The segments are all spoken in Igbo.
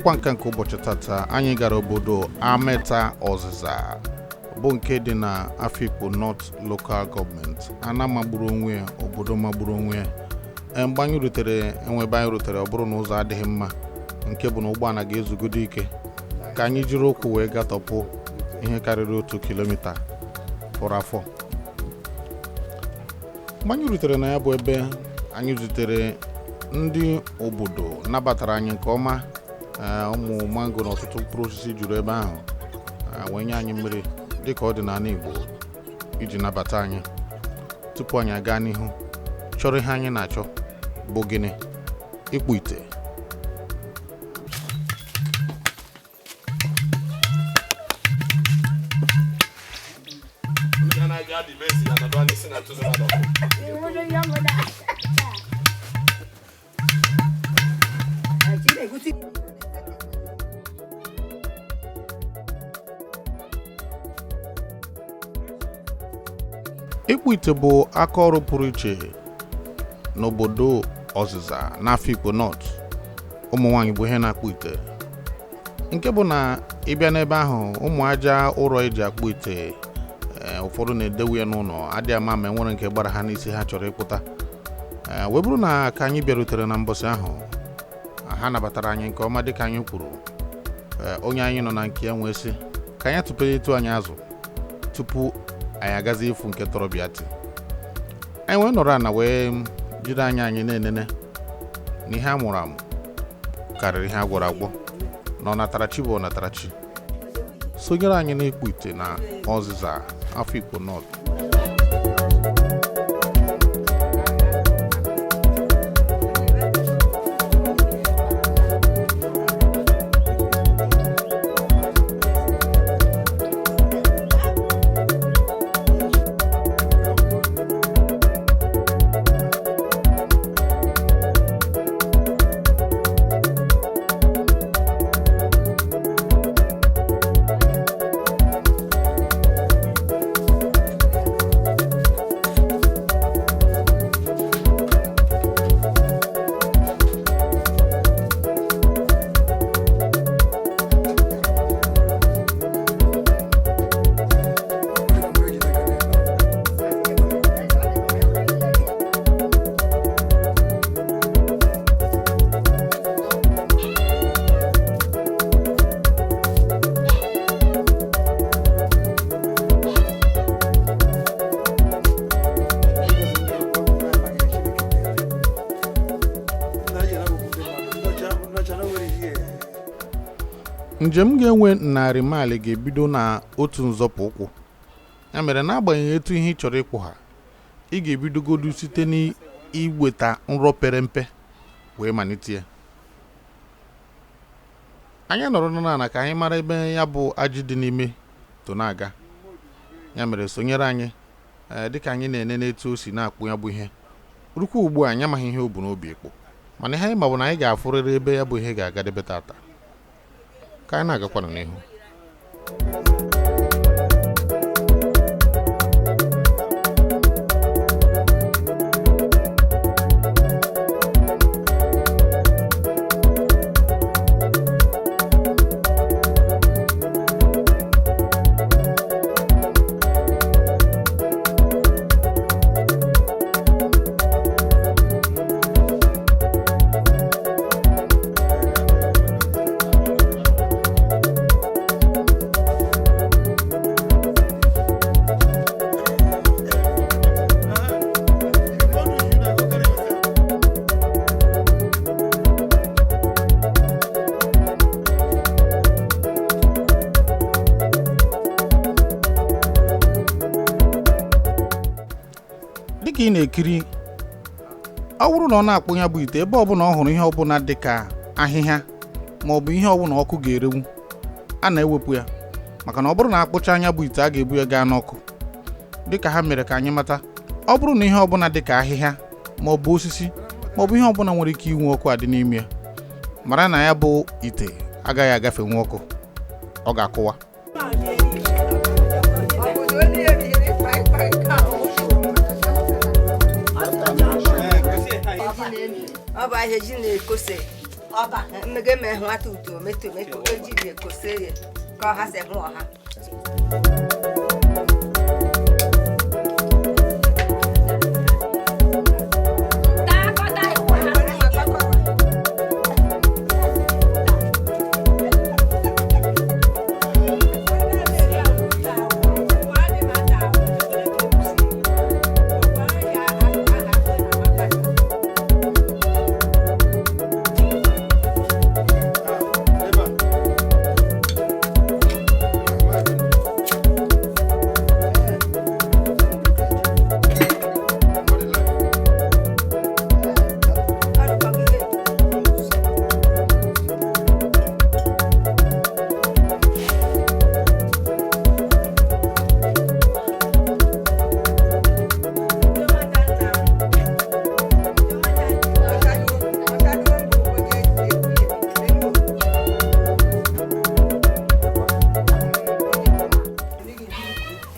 N'ọkwa nke ụbọchị tata, anyị gara obodo Ameta Ọzịza bụ nke dị na Afikpo North Local Government. Ana magburu onwe ya, obodo magburu onwe ya. Mgbe anyị rutere enwe ebe anyị rutere, ọ bụrụ na ụzọ adịghị mma, nke bụ na ụgbọala ga-ezugodo ike ka anyị jiri ụkwụ wee gatọpụ ihe karịrị 1 kilomita fọrọ afọ. Mgbe anyị rutere na ya bụ ebe anyị zutere ndị obodo nabatara anyị nke ọma. Ụmụ mango na ọtụtụ mkpụrụ osisi juru ebe ahụ, wee nye anyị mmiri dịka ọ dị n'ala Igbo iji nabata anyị tupu anyị aga n'ihu chọrọ ihe anyị na-achọ bụ gịnị? Ịkpụ ite. Ịkpụ ite bụ aka ọrụ pụrụ iche n'obodo Ọzịza n'Afikpo North. Ụmụ nwaanyị bụ ihe na-akpụ ite, nke bụ na ịbịa n'ebe ahụ ụmụ aja ụrọ eji akpụ ite, ụfọdụ na-edewe ya n'ụlọ adịghị ama ma enwere nke gbara ha n'isi ha chọrọ ịkpụta. Wee bụrụ na ka anyị bịarutere na mbọsị ahụ, ha nabatara anyị nke ọma dịka anyị kwuru. Onye anyị nọ na nke ya nwee sị ka anyị atụpere etu anyị azụ tupu anyị agazi ịfụ nke tọrọ bịa tị. Anyị wee nọrọ ana wee jide anya anyị na-enene na ihe a mụrụ amụ karịrị ihe a gwọrọ agwọ, na ọnatarachi bụ ọnatarachi. Sonyere anyị n'ịkpụ ite na Ọzịza Afikpo North. Njem ga-enwe 100 maịlị ga-ebido na otu nzọpụ ụkwụ. Ya mere n'agbanyeghị etu ihe ị chọrọ ịkwụ ha, ị ga-ebidogodu site n'iweta nrọ pere mpe wee malite ya. Anyị nọrọ n'ala ka anyị mara ebe ya bụ ajị dị n'ime to na-aga. Ya mere sonyere anyị dịka anyị na-ene n'etu o si na-akpụ ya bụ ihe. Rukwa ugbu a anyị amaghị ihe o bu n'obi ịkpụ, mana ihe anyị ma bụ na anyị ga-afụrịrị ebe ya bụ ihe ga-agadebe tata. Ka anyị na-agakwanụ n'ihu. Dịka ị na-ekiri, ọ bụrụ na ọ na-akpụ ya bụ ite, ebe ọbụla ọ hụrụ ihe ọbụla dị ka ahịhịa ma ọ bụ ihe ọbụla ọkụ ga-erenwu, a na-ewepụ ya, maka na ọ bụrụ na akpụcha anya bụ ite, a ga-ebu ya gaa n'ọkụ. Dịka ha mere ka anyị mata, ọ bụrụ na ihe ọbụla dị ka ahịhịa ma ọ bụ osisi ma ọ bụ ihe ọbụla nwere ike inwe ọkụ adị n'ime ya, mara na ya bụ ite agaghị agafenwu ọkụ, ọ ga-akụwa. Ọ bụ ahịa ji na-ekose. Ọba mmege me hụ ata uto meto meto ejiri ekose ya ka ọha si hụ ọha.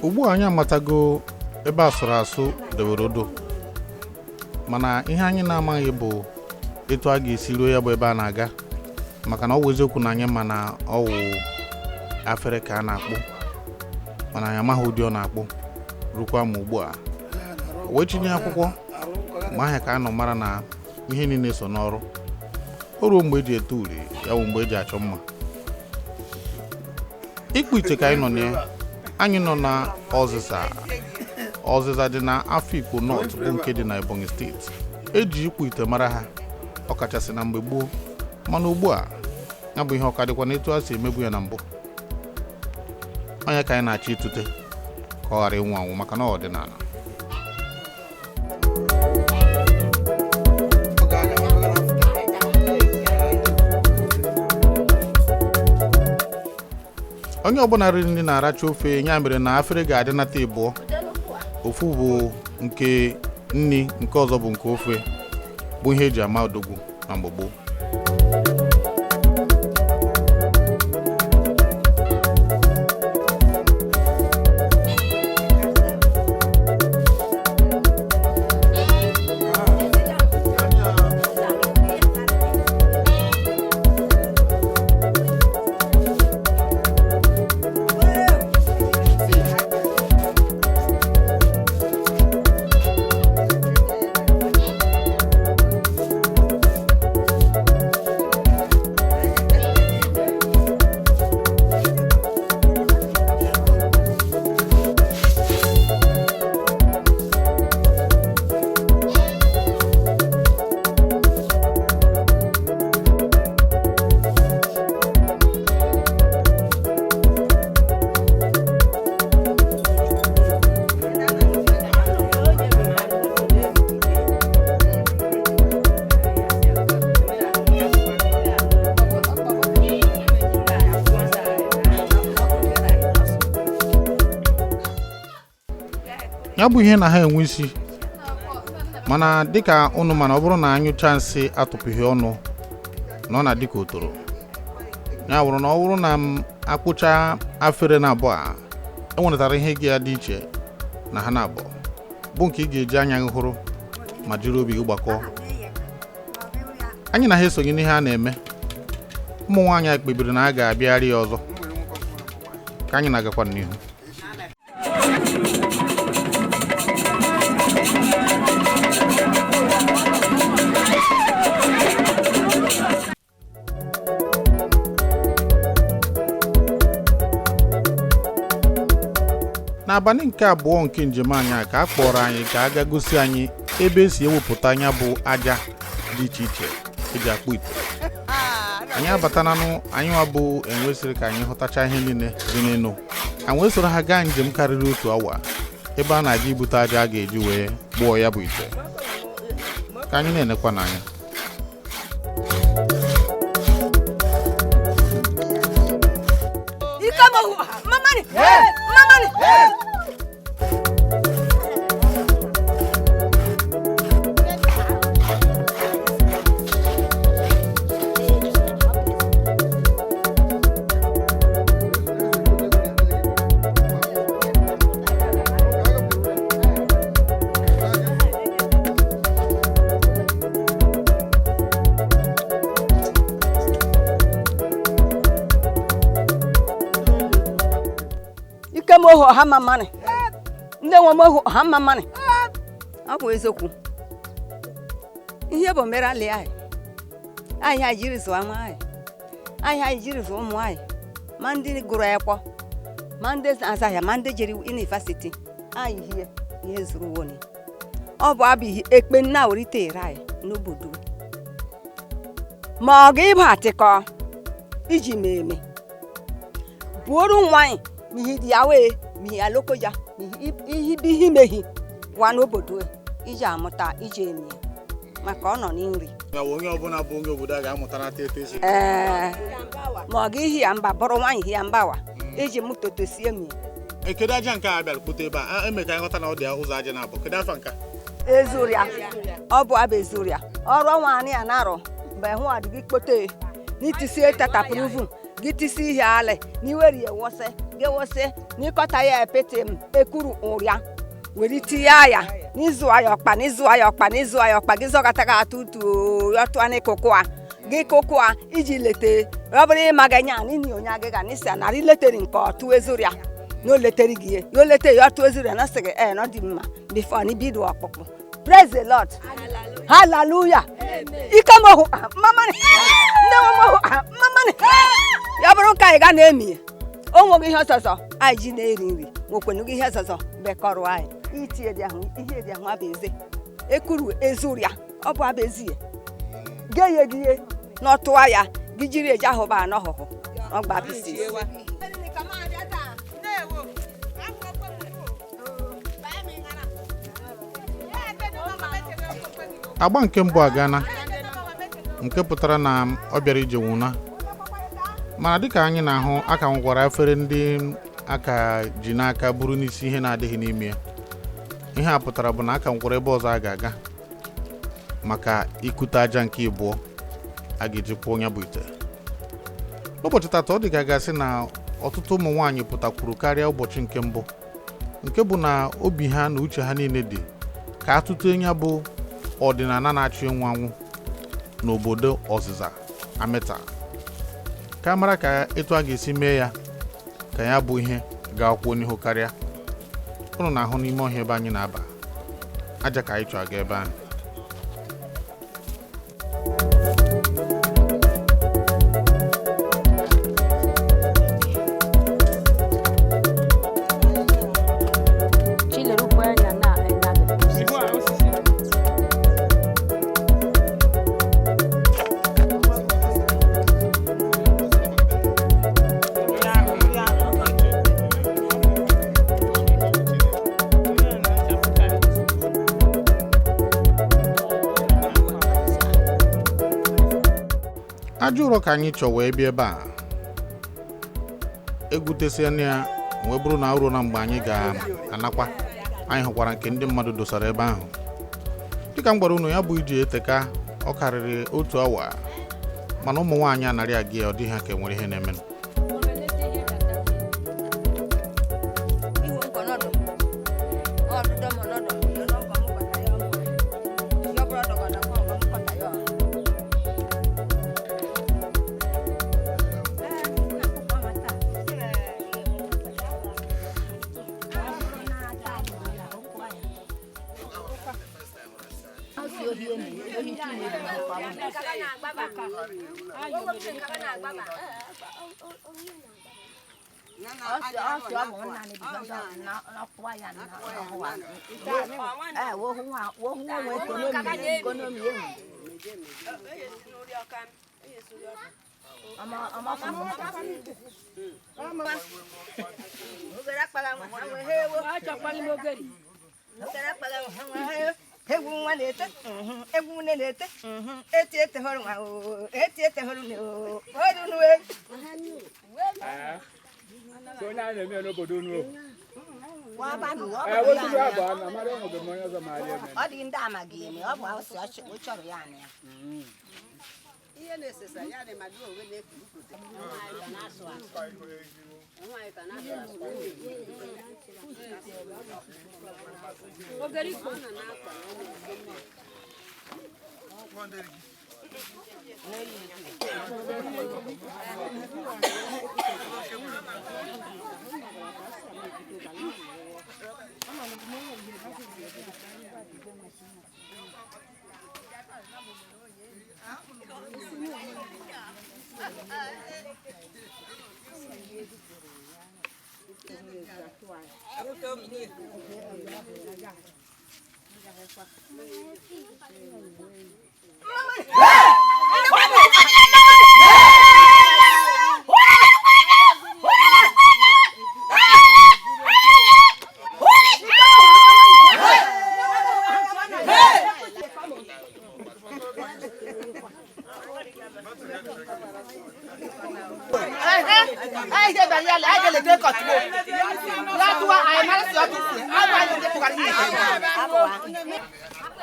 Ugbu a anyị amatago ebe asụrụ asụ dewere odo, mana ihe anyị na-amaghị bụ etu a ga-esi ruo ya bụ ebe a na-aga, maka na ọ wụ eziokwu na anyị ma na ọ wụ afere ka a na-akpụ, mana anyị amaghị ụdị ọ na-akpụ rukwa ma ugbu a wee tinye akwụkwọ mgbe ahịa ka a nọ mara na ihe niile so n'ọrụ. O ruo mgbe eji ete uri, ya bụ mgbe eji achọ mma. Ịkpụ ite ka anyị nọ na ya. Anyị nọ na Ọzịza. Ọzịza dị na Afikpo North bụ nke dị na Ebonyi steeti. Eji ịkpụ ite mara ha, ọkachasị na mgbe gboo, mana ugbu a ya bụ ihe ọka dịkwa n'etu a si emebu ya na mbụ. Onye ka anyị na-achọ ịtụte ka ọ ghara ịnwụ anwụ, maka na ọ ọdịnala. Onye ọbụla riri nri na-aracha ofe, ya mere na afere ga-adịnata ịbụọ. Ofu bụ nke nri, nke ọzọ bụ nke ofe, bụ ihe eji ama odogwu na mgbe gboo. Ya bụ ihe na ha enwe isi, mana dịka ụnụ mana ọ bụrụ na anyụcha nsị atụpụghị ọnụ na ọ na-adị ka otoro. Ya bụrụ na ọ bụrụ na m akpụcha afere na abụọ a, enwetara ihe gị ya dị iche na ha na abụọ, bụ nke ị ga-eji anya gị hụrụ ma jiri obi gị gbakọọ. Anyị na ha esonye n'ihe a na-eme. Ụmụ nwaanyị a kpebiri na a ga-abịagharị ya ọzọ, ka anyị na-agakwa n'ihu. N'abalị nke abụọ nke njem anyị a ka a kpọrọ anyị ka a ga gosi anyị ebe esi ewepụta anya bụ aja dị iche iche eji akpụ ite. Anyị abatananụ, anyị nwa bụ enwesịrị ka anyị hụtacha ihe niile dị n'elu. Anyị wee soro ha gaa njem karịrị otu awa ebe a na-aga ibute aja a ga-eji wee kpụọ ya bụ ite. Ka anyị na-enekwa n'anya. Ọha mma mmanị. Ndị nwe m ohu ọha mma mmanị. Ọ bụ eziokwu. Ihe bụ mere alị anyị. Anyị anyị jiri zụọ nwa anyị. Anyị anyị jiri zụọ ụmụ anyị. Ma ndị gụrụ akwụkwọ, ma ndị azahịa, ma ndị jere yunivasiti. Anyị hie ihe zuru woni. Ọ bụ abụ ihe ekpe nna orite ere anyị n'obodo. Ma ọ ga-ịba atịkọ iji mee eme. Buoru nwanyị mihi dị ya wee mihi ya lokoja mihi ihe bụ ihe imeghi wa n'obodo iji amụta iji eme maka ọ nọ n'nri. Ya bụ onye ọbụla bụ onye obodo a ga-amụtanata etu esi. Ee, ma ọ ga ihi ya mba bụrụ nwaanyị hi ya mba wa iji mụta otu esi emi. Kedu aja nke a bịara kpụta ebe a? Eme ka anyị ghọta na ọ dị ụzọ aja na-abụ. Kedu afa nke a? Ezuria, ọ bụ abụ ezuria. Ọrụ nwaanyị a na-arụ mgbe hụ adịghị kpote n'itisi tatapụrụ gị tisi ihe alị n'iweri ewose gị wose n'ịkọta ya epete m ekuru ụrịa were tinye ya n'ịzụ ya ọkpa n'ịzụ ya ọkpa n'ịzụ ya ọkpa gị zọgata gị atụ utu ọtụa n'ịkụkụ a gị kụkụ a iji lete ọ bụrụ ịma gị nya n'ihi onye agịga n'isi a narị letere nke ọtụ ezuria na o letere gị ihe ya o lete ya ọtụ ezuria na sị gị ee na ọ dị mma bifo na ibido ọkpụkpụ. Praise the Lord. Hallelujah. Ike m ohu mama ndị nwe m ohu mama ya bụrụ ka anyị ga na-emi o nweghị ihe ọzọzọ anyị ji na-eri nri nwekwenụghị ihe ọzọzọ bekọrọ anyị itinye dị ahụ ihe dị ahụ abụ eze ekuru ezuria ọ bụ abụ ezi ya geye gị ihe n'ọtụwa ya gị jiri eji ahụba anọhụhụ ọgba pieces. Agba nke mbụ agana nke pụtara na ọ bịara ije nwụna, mana dịka anyị na-ahụ aka nwekwara efere ndị aka ji n'aka buru n'isi ihe na-adịghị n'ime ya. Ihe a pụtara bụ na aka nwekwara ebe ọzọ a ga-aga maka ikute aja nke ịbụọ a ga-eji kwụọ ya bụ ite. N'ụbọchị tata ọ dị ka a ga-asị na ọtụtụ ụmụ nwaanyị pụtakwuru karịa ụbọchị nke mbụ, nke bụ na obi ha na uche ha niile dị ka atụtụ ya bụ ọdịnala na-achọ ịnwụ anwụ n'obodo ọzịza Amịta, ka mara ka etu a ga-esi mee ya ka ya bụ ihe ga-akwuo n'ihu karịa. Ụnụ na-ahụ n'ime ọhịa ebe anyị na-aba aja ka anyị chọ aga ebe ahụ. Aja ụrọ ka anyị chọ wee bịa ebe a egwutesiana ya wee bụrụ na ruo na mgbe anyị ga-anakwa. Anyị hụkwara nke ndị mmadụ dosara ebe ahụ. Dịka m gwara unu ya bụ ije eteka ọ karịrị otu awa, mana ụmụ nwaanyị anarị aga ya, ọ dịghị ha ka enwere ihe na-emenụ. Egwu nwa na-ete, egwu nne na-ete, eti ete hụrụ nwa oo, eti ete hụrụ nne oo, oru nue. Onye a na-eme n'obodo unu. Ọ dị ndị amaghị eme, ọ bụ asị ọ chọrọ ya na ya. Ihe na-esesa ya dị ma gị onwe na-ekwu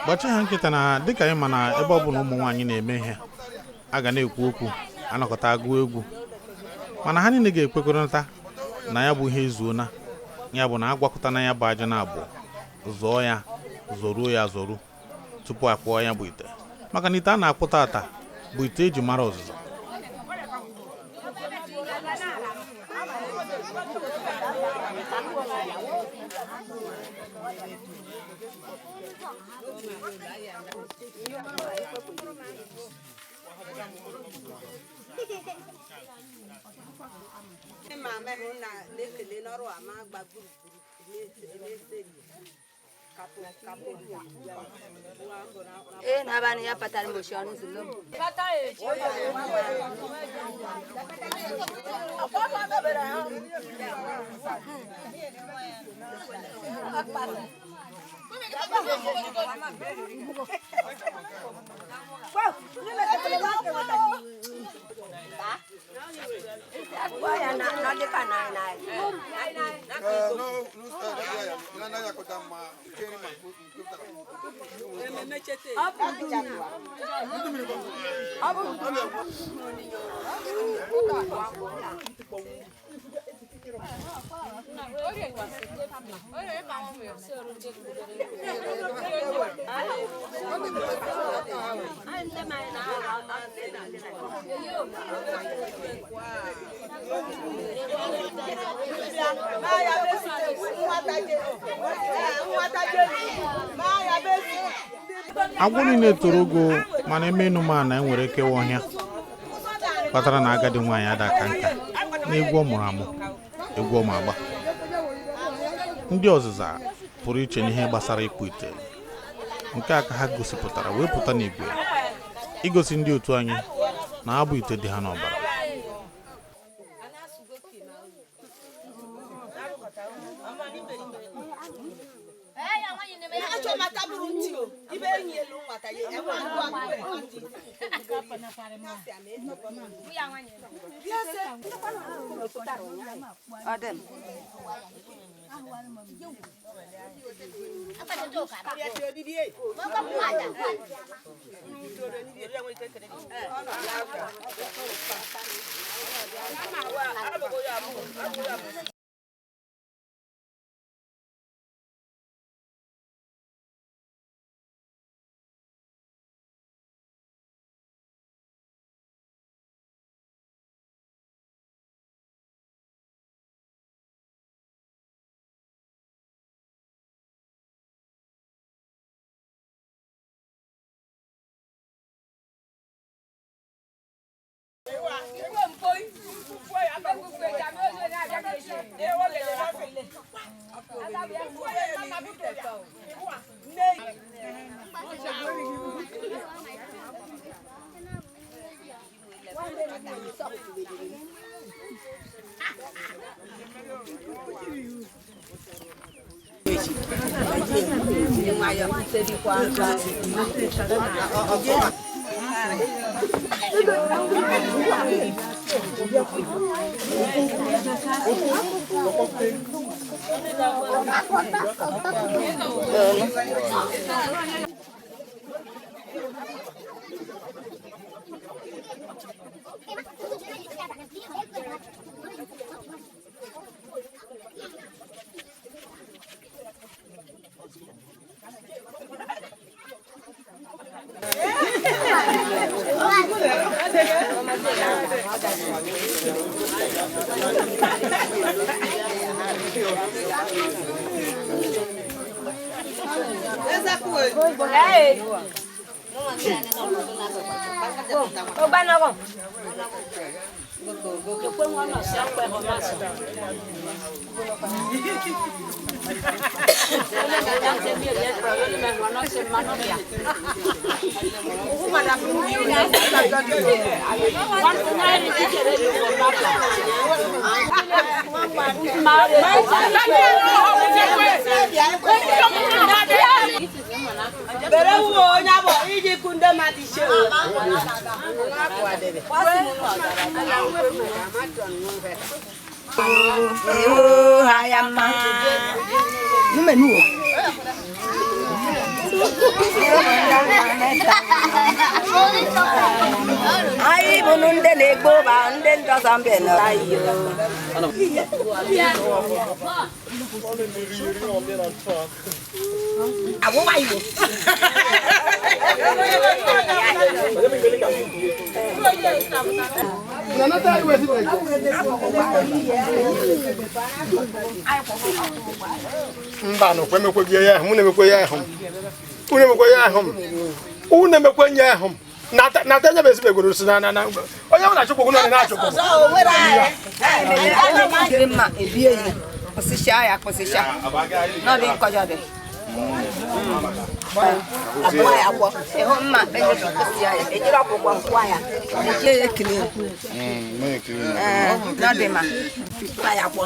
Gbachi ha nkịta na dịka anyị ma na ebe ọ bụla ụmụ nwaanyị na-eme ihe a ga na-ekwu okwu anakọta agụ egwu, mana ha niile ga-ekwekọrịta na ya bụ ihe ezuona, ya bụ na agwakọta na ya bụ aja na abụọ zọọ ya zọruo ya zọru tupu akpụọ ya bụ ite, maka na ite a na-akpụ tata bụ ite eji mara ọzụzụ. Agwọ niile toro ogo, mana eme enumana enwere ekewa ọhịa kpatara na agadi nwaanyị ada aka nka na egwu ọ mụrụ amụ egwu ọ ma agba. Ndị ọzụza pụrụ iche n'ihe gbasara ịkpụ ite, nke a ka ha gosipụtara wee pụta n'igwe igosi ndị otu anyị na abụ ite dị ha n'ọbara. Anyị bụ ndị na-egbo ba ndị ndọsa mbe na ayo. Awụwa Igbo. Mba no kwemekwe gị ya ahụ mụ na-emekwe ya ahụ m unu emekwe ya ahụ m unu emekwe nye ahụ m na ata nye bụ ezigbo si na na onye m na-achụpụ gị na na-achụpụ Jiri mma ebie ya kpụsịsịa ya kpụsịsịa n'ọdị nkọjọ dị abụọ ya akwọ ịhụ mma kpụsịa ya ejiri ọkpụkpọ kwụọ ya ejie ya ekele n'ọdị ma kwụọ ya akwọ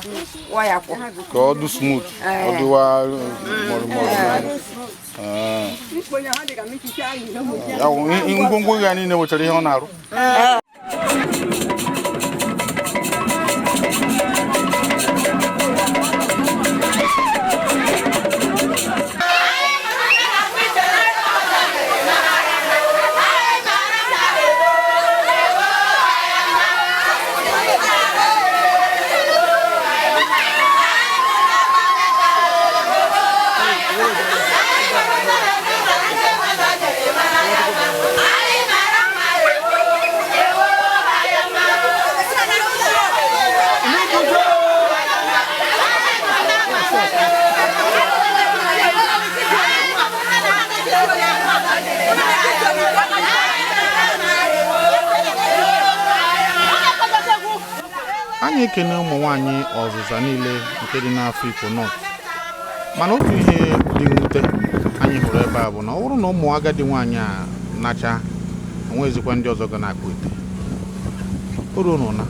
kwụọ ya akwọ ka ọ dị smooth, ọ dịwa mọrọmọrọ. Ya wụ, ngwongwo ya niile nwechara ihe ọ na-arụ. Anyị ekene ụmụ nwaanyị ọzụza niile nke dị n'Afikpo North, mana otu ihe dị mwute anyị hụrụ ebe a bụ na ọ bụrụ na ụmụ agadi nwaanyị a nacha, onwezikwa ndị ọzọ ga na-akpụ ite o ruo n'ụna.